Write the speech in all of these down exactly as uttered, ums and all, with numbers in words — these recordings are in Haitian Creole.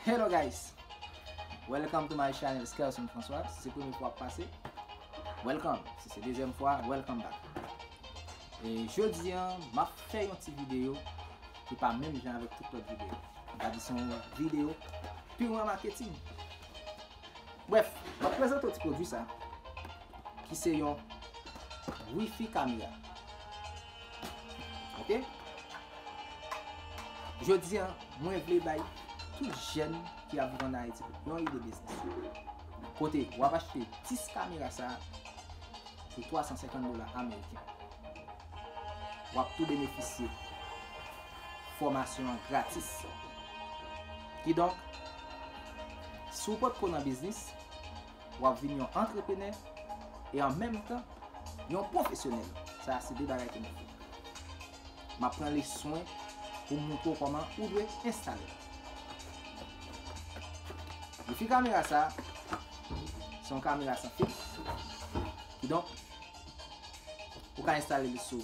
Hello guys, welcome to my channel Skelson François. Si se premye fwa w ap pase, welcome. Si se dezyèm fwa, welcome back. E jodi an, m ap fè yon ti videyo ki pa menm jan avèk tout lòt videyo. M ta di se yon videyo purman marketing. Bref, m ap prezante w ti pwodui sa, ki se yon wifi kamera. Ok? Jodi an, mwen vle bay tout jèn ki ap viv ann Ayiti yon ide biznis. Kote w ap achte dis kamera sa a pou twa san senkant dola ameriken. W ap tou benefisye fòmasyon an gratis. Kidonk, si w potko nan biznis, w ap vin yon antreprenè e an menm tan, yon pwofesyonèl. Sa a se de bagay ke mwen fè. M ap pran le swen pou m montre w kòman ou dwe enstale. Epi kamera sa a, se yon kamera san fil. Kidonk, ou ka enstale li sou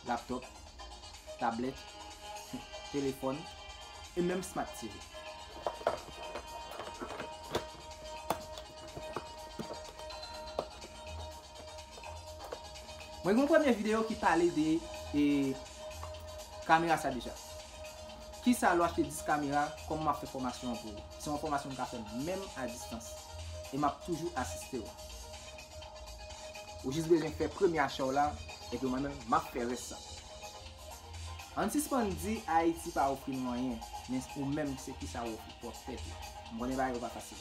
laptop, tablèt, telefòn, e menm Smart T V. Mwen gen yon premye videyo ki pale de, e, kamera sa deja. Kisa lè w achte dis kamera, kòman m ap fè fòmasyon an pou ou? Se yon fòmasyon m ka fè menm a distans. E m ap toujou asiste w. Ou jis bezwen fè premye acha w la, epi mwen menm, m ap fè rès sa. Ann sispann di Ayiti pa ofri nou anyen, men ou menm se kisa w ofri pwòp tèt ou. M konnen bagay yo pa fasil.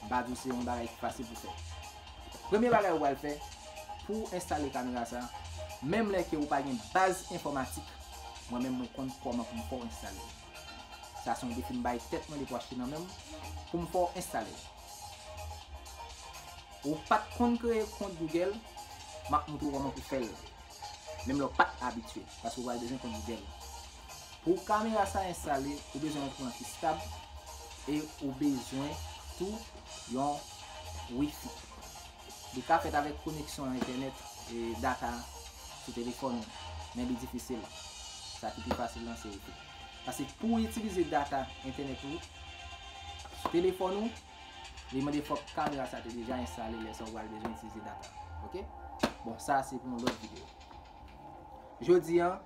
M pa di w se yon bagay ki fasil pou fè. Premye bagay ou pral fè, pou w enstale kamera sa, menm lè ke ou pa gen baz enfòmatik, mwen menm mwen konn kòman pou m fè w enstale l. Sa se yon defi m bay tèt mwen depi w achte nan men m, pou m fè w enstale l. Ou pa t konn kreye kont Google, m ap montre w kòman pou fè l. Menm lè w pa t abitye, paske w pral bezwen kont Google. Pou kamera sa enstale, ou bezwen yon kouran ki stab e ou bezwen tou yon wifi. Li ka fèt avèk koneksyon entènèt e data sou telefòn ou, men li difisil. Sa ki pi fasil lan se wifi. Paske pou w itilize data entènèt ou sou telefòn ou, li mande fòk kamera sa te deja enstale lè sa ou pral bezwen itilize data. Ok? Bon, sa se pou yon lòt videyo. Jodi an,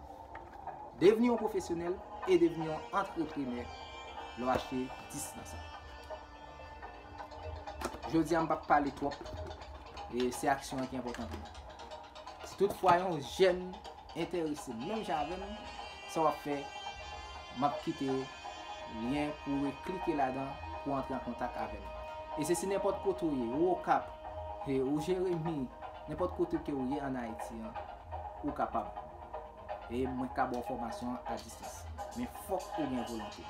devni yon pwofesyonèl e devni yon antreprenè lè w achte dis nan sa. Jodi an, m p ap pale twòp, e se aksyon an ki enpòtan pou mwen. Si toutfwa yon jèn enterese menm jan avè m, sa w ap fè, m ap kite lyen pou w klike ladan pou w antre an kontak avè m. E se si nenpòt kote w ye, ou Okap, e ou Jeremi, nenpòt kote ke w ye ann Ayiti an, ou kapab. E mwen ka ba w fòmasyon an a distans. Men fòk ou gen volonte.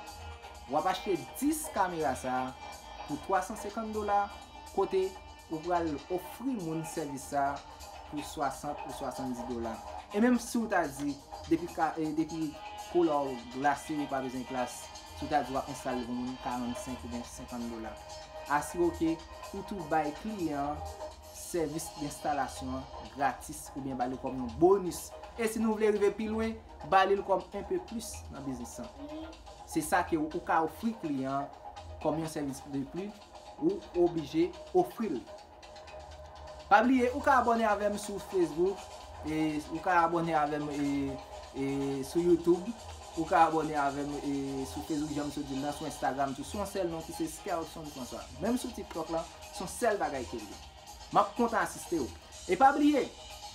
W ap achte dis kamera sa a pou twa san senkant dola, kote ou pral ofri moun sèvis sa a pou swasant ou swasanndis dola. E menm si w ta di, depi ka, e depi koulè w glase, ou pa bezwen glas, si w ta di w ap enstale pou moun karannsenk oubyen senkant dola, asire w ke ou tou bay kliyan an sèvis enstalasyon an gratis oubyen ba li kòm yon bonis. E si nou vle rive pi lwen, ba li l kòm un peu plus nan biznis lan. Se sa ke ou ka ofri kliyan an kòm yon sèvis de pli, ou oblije ofri l. Pa bliye, ou ka abòne avè m sou Facebook, e ou ka abòne avè m e, e sou YouTube, ou ka abòne avè m e sou Facebook, jan m sot di l lan, sou Instagram tou, se yon sèl non ki se Skelson François. Menm sou TikTok lan, se yon sèl bagay ke l ye. M ap kontan asiste w. E pa bliye,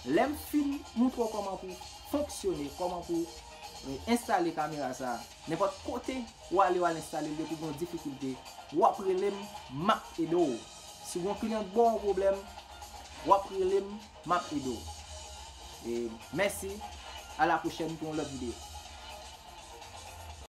lè m fin montre w kòman pou fonksyone, kòman pou, e, enstale kamera sa a, nenpòt kote w ale, w al enstale l, depi w gen yon difikilte, w ap rele m, m ap ede w. Si w gen yon kliyan k ba w yon pwoblèm, w ap rele m, m ap ede w. E mèsi, a la pwochèn pou yon lòt videyo.